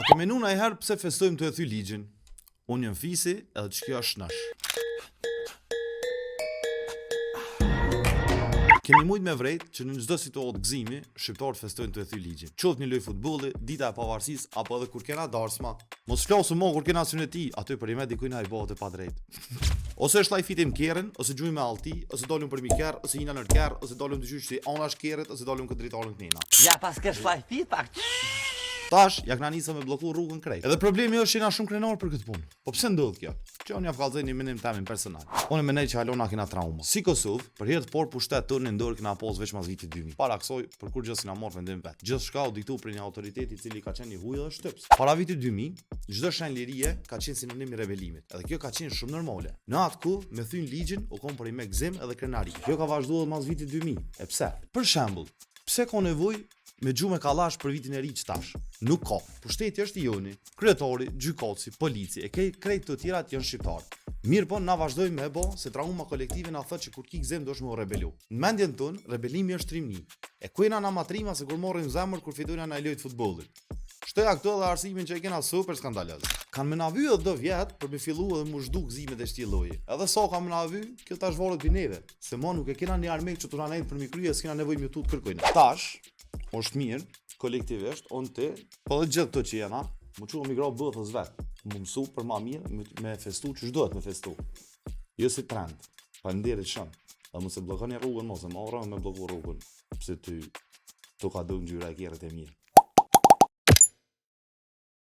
A ke menu najherë pse festojmë tu e thy ligjin? Unë jam Fisi edhe qikjo është shnosh. Kemi mujt me vrejt që në çdo situatë gëzimi, shqiptarët festojnë tu e thy ligjin. Qoftë një lojë futbolli, dita e pavarësisë apo edhe kur kena darsma. Mos flasim mo kur kena syneti, aty përnjëmend dikujna i bëhet e padrejtë. Ose e shllajfitim kerrin, ose gjujmë me allti, ose dalim përmi kerr, ose hina nër kerr, ose dalim dyqysh si anash kerrit, ose dalim këtë dritaren kënena. Ja pas ke shllajfit pak. Tash, ja kena nisa me blloku rrugën krejt. Edhe problemi është që jena shumë krenar për këtë punë. Po pse ndodh kjo? Që unë ja kallzoj një mendim temin personal. Unë mendoj që hala na kena trauma. Si Kosovë, për herë të parë pushtet tonë në dorë kena pas veç mas vitit 2000. Para kësaj, për kurgjë s'kena marrë vendim vet. Gjithçka u diktu prej një autoriteti i cili ka qenë i huaj dhe shtyps. Para vitit 2000, çdo shenjë lirie ka qenë sinonim i rebelimit. Edhe kjo ka qenë shumë normale. Në atë kohë, me thyn ligjin u kon përnjëmend gëzim edhe krenari. Kjo ka vazhdu edhe mas vitit 2000. E pse? Për shembull, pse ka nevojë me gju me kallash për vitin e ri qëtash? Nuk ka. Pushteti është i joni. Kryetari, gjykatësi, polici e krejt të tjerat janë shqiptarë. Mirë po, na vazhdojmë me e bo se trauma kolektive na thotë që kur ki gëzim duhesh me u rebelu. Në mendjen tonë, rebelimi është trimni. E ku jena na ma trima se kur marrim zemër kur fitojna naj lojë të futbollit. Shtoja këtu edhe arsimin që e kena super skandaloz. Kanë me na vy edhe do vjet për me fillu edhe mu zhduk gëzimet e qëtij lloji. Edhe sa ka me na vy, kjo tash varet prej neve, se ma nuk e kena një armik që tu na nejt përmi krye, s'kena nevojë me tut kërkujna. Tash, është mirë, kolektivisht, unë ti, po edhe gjithë këto që jena, mu çu mi grah bëthës vet, mu mësu për ma mirë me, me festu qysh duhet me festu. Jo si trend. Faleminderit shumë. Dhe mos e bllokoni rrugën, mos e marrë me blloku rrugën, pse ty tu ka do ngjyra e kerrit e mirë.